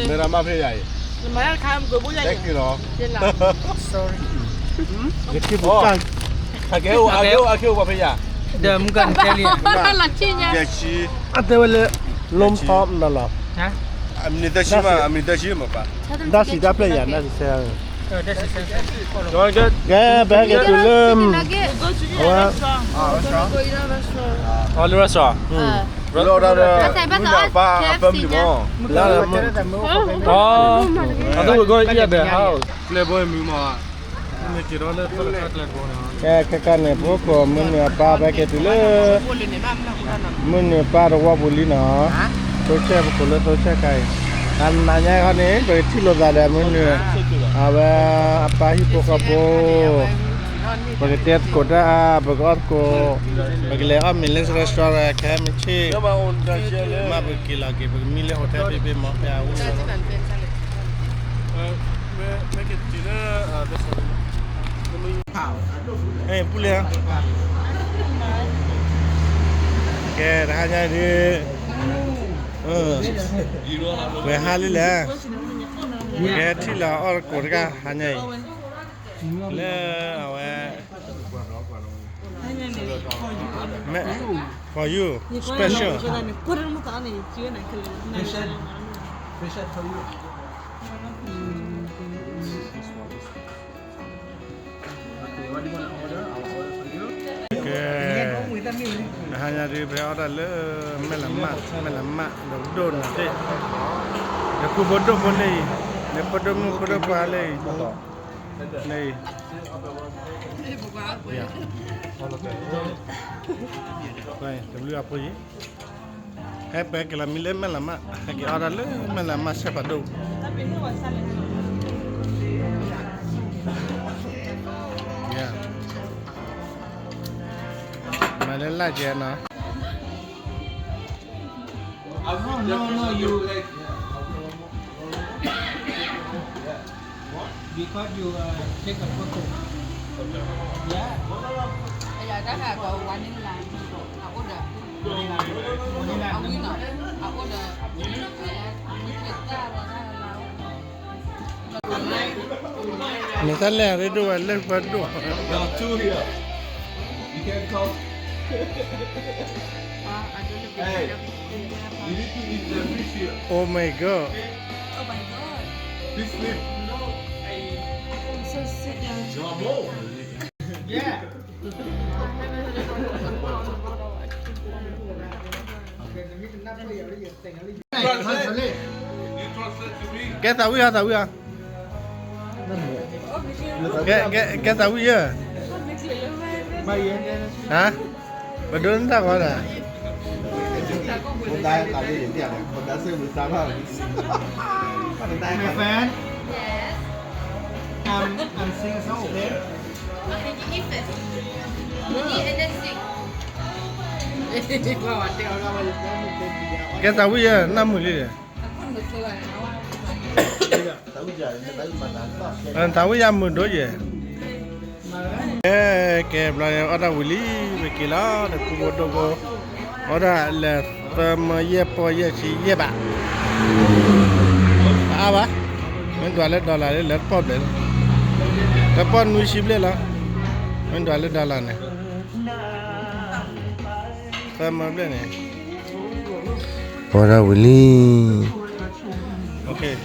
मेरा माँ भेजा है। Thank you နော် Sorry. အကဲအိၣ် အကဲအိၣ် အကဲအိၣ် ဘာဖြစ်ရ ဒီးမုၢ်ကနတဲလံ အတဲဝဲလၢ လမ်ထီလီၤလီၤ အမနုၤသၢဆံမး အမနုၤသၢဆံမး ပှၤ ဒါစံးတၢ်ပျဲယၤ ဒါစံးဆဲ ကဲ ပဟဲက့ၤတုၤလၢ အဝဲ Go to the restaurant. Go to the restaurant. အီၤလၢ restaurant. လၢအီၤဒၣ်ဒီး မုၢ်နုာ်အပၢ်အ family မး လၢ အီၤ I thought we were going to eat at the house. ကျဲဘိမုၢ်မး ကဲ ခဲခါန့ၣ် ပအိၣ်ခိးမုၢ်နုာ်အပၢ် ပဟဲက့ၤတုၤလၢ မုၢ်နုာ်အပၢ်တဝီပူၤလံနီၤ, သိဆဲၣ် ပခိးလၢသိဆဲၣ်ခါအံၤ, တနၤညါခီန့ၣ် ပကထံၣ်လိာ်သးဒီးမုၢ်နုာ် အဝဲအပၢ်ဟံၣ်ဖိဃီဖိ, ပကတဲသကိးတၢ်, ပကအီၣ်သကိး, ပကလဲၤအီၣ်မ့ၤလၢ restaurant ခဲမုၢ်ဆ့ၣ်, မ့ၢ်ပကက့ၤလီၤက့ၤ ပကမံလၢ hotel ဖဲဖဲမ့ၢ်ဖဲအအိၣ် ပူၤလဲၣ်, ကဲ တဟါညါဒ်, ပှဲၤဟါလံလဲၣ်, ကဲထံၣ်လီၤအီၣ်သကိးတဂၤဟါညါအံၤ, လၢအဝဲ, for you, special. Okay, တဟါညါဒ် ပဟဲအီၣ်တၢ်လၢ မဲၢ်လးမၢ်, မဲၢ်လးမၢ် ဒီးဒိၣ်နၤသ့ၣ်, ဒီးဖိဒိၣ်ဖိလၢအံၤ, ဒီးဖိဒိၣ်မုၣ်ဖိဒိၣ်ခွါလၢအံၤ, လၢအံၤ, တဘျုးအဖိအံၤ, ဟဲပှဲၤက့ၤလီၤမံလၢမဲၢ်လးမၢ်, ဟဲက့ၤအီၣ်တၢ်လၢမဲၢ်လးမၢ်ဆဲးဖးဒိၣ်, မၤလၢလၢ်ကဲနီၤ. Because you, uh, take a photo. Yeah. Vanilla. မ့ၢ်တၢ်လဲၣ်ရ့ဒိၣ်ဝဲလၢပှၤဒိၣ်, Oh my God. Please sleep. Translate. You translate to me. ကဲသးဝံၣ်ဧါ, သးဝံၣ်ဧါ, ကဲ, ကဲ, ကဲသးဝံၣ်ဧါ, ဟါ, ပဒိးနတၢ်ဂီၤဒၣ် My friend, I'm, I'm singing a song, okay? Okay, you eat first. You eat and then sing. ကဲသးဝံၣ်ဧါ, နၢ်မုာ်လံဒီး, သးဝံၣ်ဧါမုာ်ဒိၣ်ယဲၢ်, ကဲ, ကဲဘျီအီၣ်တၢ်ဝံၤလံ, ပက့ၤလီၤ, ဒီးဖိဖိဒိၣ်ဖိ, အီၣ်ဒၣ်လဲၤသၢမၢယဲၢ်ပီၢ်ယဲၢ်ဆံယဲၢ်ဘး, အါဘၣ်, မ့ၢ်ဒွးလၢ dollar လၢ လၢတပီၢ်ဘျဲၣ်လီၤ, တပီၢ်နွံဆံဘျဲၣ်လီၤ, မ့ၢ်ဒွးလၢ dollar န့ၣ်, သၢမၢဘျဲၣ်န့ၣ်, အီၣ်တၢ်ဝံၤလံ, okay.